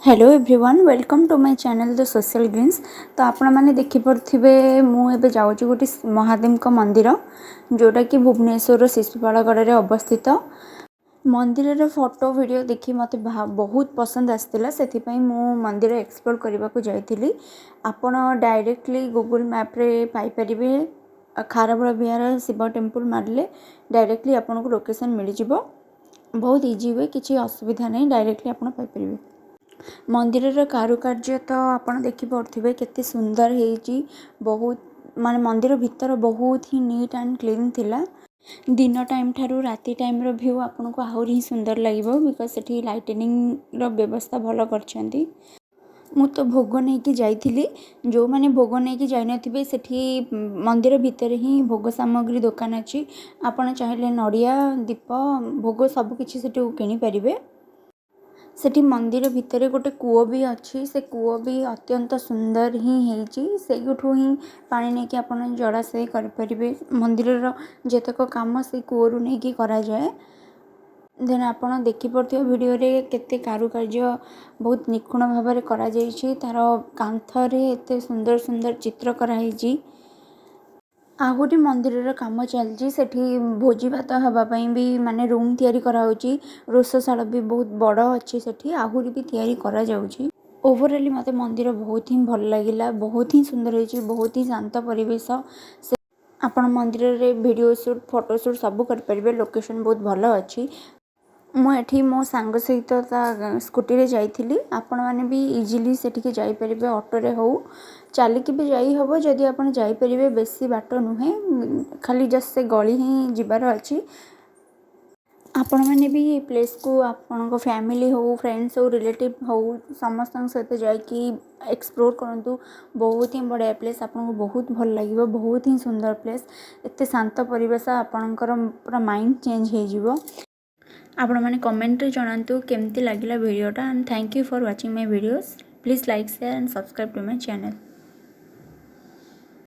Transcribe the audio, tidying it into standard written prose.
Hello everyone, welcome to my channel, The Social Greens. ତ ଆପଣମାନେ ଦେଖିପାରୁଥିବେ, ମୁଁ ଏବେ ଯାଉଛି ଗୋଟେ ମହାଦେବଙ୍କ ମନ୍ଦିର, ଯେଉଁଟାକି ଭୁବନେଶ୍ୱରର ଶିଶୁପାଳଗଡ଼ରେ ଅବସ୍ଥିତ। ମନ୍ଦିରର ଫଟୋ, ଭିଡ଼ିଓ ଦେଖି ମୋତେ ବହୁତ ପସନ୍ଦ ଆସିଥିଲା। ସେଥିପାଇଁ ମୁଁ ମନ୍ଦିର ଏକ୍ସପ୍ଲୋର୍ କରିବାକୁ ଯାଇଥିଲି। ଆପଣ ଡାଇରେକ୍ଟଲି ଗୁଗୁଲ୍ ମ୍ୟାପ୍ରେ ପାଇପାରିବେ। ଖାରବେଳ ବିହାର ଶିବ ଟେମ୍ପଲ୍ ମାରିଲେ ଡାଇରେକ୍ଟଲି ଆପଣଙ୍କୁ ଲୋକେସନ୍ ମିଳିଯିବ। ବହୁତ ଇଜି ହୁଏ, କିଛି ଅସୁବିଧା ନାହିଁ, ଡାଇରେକ୍ଟଲି ଆପଣ ପାଇପାରିବେ। ମନ୍ଦିରର କାରୁକାର୍ଯ୍ୟ ତ ଆପଣ ଦେଖିପାରୁଥିବେ, କେତେ ସୁନ୍ଦର ହେଇଛି। ବହୁତ ମାନେ ମନ୍ଦିର ଭିତର ବହୁତ ହିଁ ନିଟ୍ ଆଣ୍ଡ କ୍ଲିନ୍ ଥିଲା। ଦିନ ଟାଇମ୍ ଠାରୁ ରାତି ଟାଇମ୍ର ଭ୍ୟୁ ଆପଣଙ୍କୁ ଆହୁରି ହିଁ ସୁନ୍ଦର ଲାଗିବ, because ସେଠି ଲାଇଟନିଂର ବ୍ୟବସ୍ଥା ଭଲ କରିଛନ୍ତି। ମୁଁ ତ ଭୋଗ ନେଇକି ଯାଇଥିଲି। ଯେଉଁମାନେ ଭୋଗ ନେଇକି ଯାଇନଥିବେ, ସେଠି ମନ୍ଦିର ଭିତରେ ହିଁ ଭୋଗ ସାମଗ୍ରୀ ଦୋକାନ ଅଛି। ଆପଣ ଚାହିଁଲେ ନଡ଼ିଆ, ଦୀପ, ଭୋଗ ସବୁକିଛି ସେଠୁ କିଣିପାରିବେ। ସେଠି ମନ୍ଦିର ଭିତରେ ଗୋଟେ କୂଅ ବି ଅଛି। ସେ କୂଅ ବି ଅତ୍ୟନ୍ତ ସୁନ୍ଦର ହିଁ ହେଇଛି। ସେଇଠୁ ହିଁ ପାଣି ନେଇକି ଆପଣ ଜଳାଶୟ କରିପାରିବେ। ମନ୍ଦିରର ଯେତେକ କାମ ସେଇ କୂଅରୁ ନେଇକି କରାଯାଏ। ଦେନ୍ ଆପଣ ଦେଖିପାରୁଥିବେ ଭିଡ଼ିଓରେ, କେତେ କାରୁକାର୍ଯ୍ୟ ବହୁତ ନିଖୁଣ ଭାବରେ କରାଯାଇଛି। ତା'ର କାନ୍ଥରେ ଏତେ ସୁନ୍ଦର ସୁନ୍ଦର ଚିତ୍ର କରାହେଇଛି। ଆହୁରି ମନ୍ଦିରର କାମ ଚାଲିଛି। ସେଠି ଭୋଜି ଭାତ ହେବା ପାଇଁ ବି ମାନେ ରୁମ୍ ତିଆରି କରାହେଉଛି। ରୋଷଶାଳ ବି ବହୁତ ବଡ଼ ଅଛି। ସେଠି ଆହୁରି ବି ତିଆରି କରାଯାଉଛି। ଓଭରାଲି ମୋତେ ମନ୍ଦିର ବହୁତ ହିଁ ଭଲ ଲାଗିଲା। ବହୁତ ହିଁ ସୁନ୍ଦର ହେଇଛି, ବହୁତ ହିଁ ଶାନ୍ତ ପରିବେଶ ସେ। ଆପଣ ମନ୍ଦିରରେ ଭିଡ଼ିଓ ସୁଟ୍, ଫଟୋ ସୁଟ୍ ସବୁ କରିପାରିବେ। ଲୋକେସନ୍ ବହୁତ ଭଲ ଅଛି। ମୁଁ ଏଠି ମୋ ସାଙ୍ଗ ସହିତ ତା ସ୍କୁଟିରେ ଯାଇଥିଲି। ଆପଣମାନେ ବି ଇଜିଲି ସେଠିକି ଯାଇପାରିବେ। ଅଟୋରେ ହଉ, ଚାଲିକି ବି ଯାଇ ହେବ ଯଦି ଆପଣ ଯାଇପାରିବେ। ବେଶୀ ବାଟ ନୁହେଁ, ଖାଲି ଜଷ୍ଟ ସେ ଗଳି ହିଁ ଯିବାର ଅଛି। ଆପଣମାନେ ବି ଏ ପ୍ଲେସ୍କୁ ଆପଣଙ୍କ ଫ୍ୟାମିଲି ହଉ, ଫ୍ରେଣ୍ଡସ୍ ହଉ, ରିଲେଟିଭ୍ ହଉ, ସମସ୍ତଙ୍କ ସହିତ ଯାଇକି ଏକ୍ସପ୍ଲୋର୍ କରନ୍ତୁ। ବହୁତ ହିଁ ବଢ଼ିଆ ପ୍ଲେସ୍, ଆପଣଙ୍କୁ ବହୁତ ଭଲ ଲାଗିବ। ବହୁତ ହିଁ ସୁନ୍ଦର ପ୍ଲେସ୍। ଏତେ ଶାନ୍ତ ପରିବେଶ, ଆପଣଙ୍କର ପୁରା ମାଇଣ୍ଡ ଚେଞ୍ଜ ହେଇଯିବ। ଆପଣମାନେ କମେଣ୍ଟରେ ଜଣାନ୍ତୁ କେମିତି ଲାଗିଲା ଭିଡ଼ିଓଟା, and thank you for watching my videos. Please like, share and subscribe to my channel.